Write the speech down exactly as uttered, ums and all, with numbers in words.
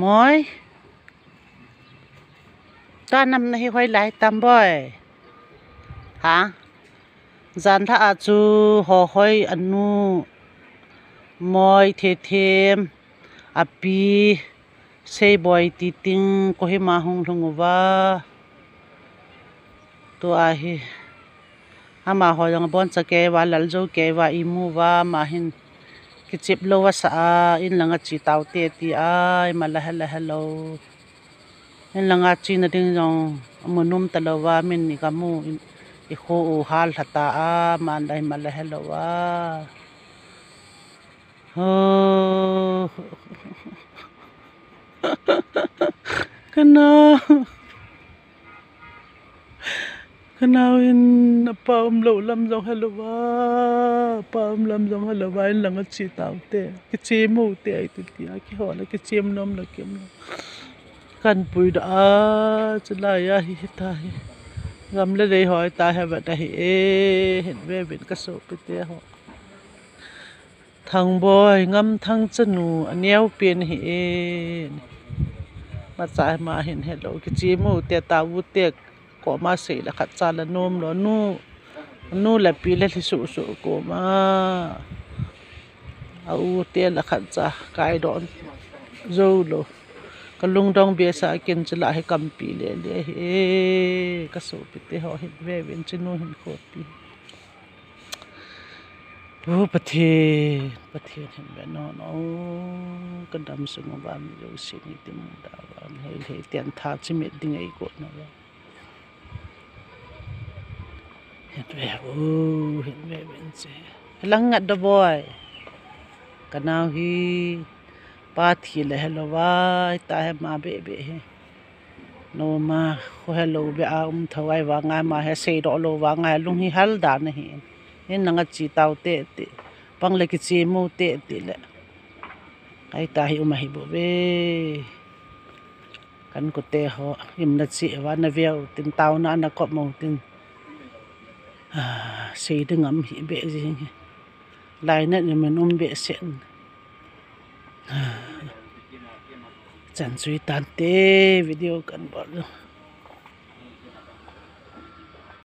Mawi. Ka nam na hi hoi lai tam boi. Ha? Zan tha a chu ho hoi a nu. Mawi the them. A pi. Sei boi ti ting ko hi ma hung hlung uva. Tu a hi. Ama ho jong bon cha ke va lal zo ke va i mu va ma hin. Kichip lo va sa a in langa chi tau te ti ai ma la hela helo. In langa chi na ding jong mu num ta lo va min ni ka mu in i khu u hal hla ta a ma la ma la helo va. Oh. Ka nau. Ka nau in a pa um lo lam jong helo va. Pa um lam jong helo va in langa chi tau te. Kichim u te ai tu tia ki ho la kichim nom la kim lo. Kan pui da a chu lai a hi hi ta hi. Gam le dei hoi ta he va ta hi e hin ve vin ka so pi te ho. Thangboi, Ngamthang chanu, a neu pen hi e. Ma cha ma hin helo, kichim u te ta u te, ko ma sei la khat cha la nom lo, nu, nu la pi la hli su su ko ma. A u te la khat cha, kai don, zo lo. Ka lungdong be sa kin chu la hi kam pi le le hi e, ka so pi te ho hin ve vin chu nu hin ko pi. Pu Pathien, Pathien hin ve naw naw, ka dam sung va mi lo si ni ti mu da va, hei hei tian tha chi mit ding ei ko naw va. Hin ve u, hin ve vin che. Lang ngat da boi. Ka nau hi, pa thi le helo vai, ta he ma be be hi. Naw ma, khu helo be a um tho ai va ngai ma he sei do lo va ngai lung hi hal da na hi. Hin nanga chi tau te te. Pang le kichim u te te le. Ai ta hi um a hi bo ve. Kan ko te ho, im na chi va na veu, tin tau na na kop mo tin. Ah, sei ding am hi be jing hi. Lai na ni min um be sen. Chan chui tan te video kan bol.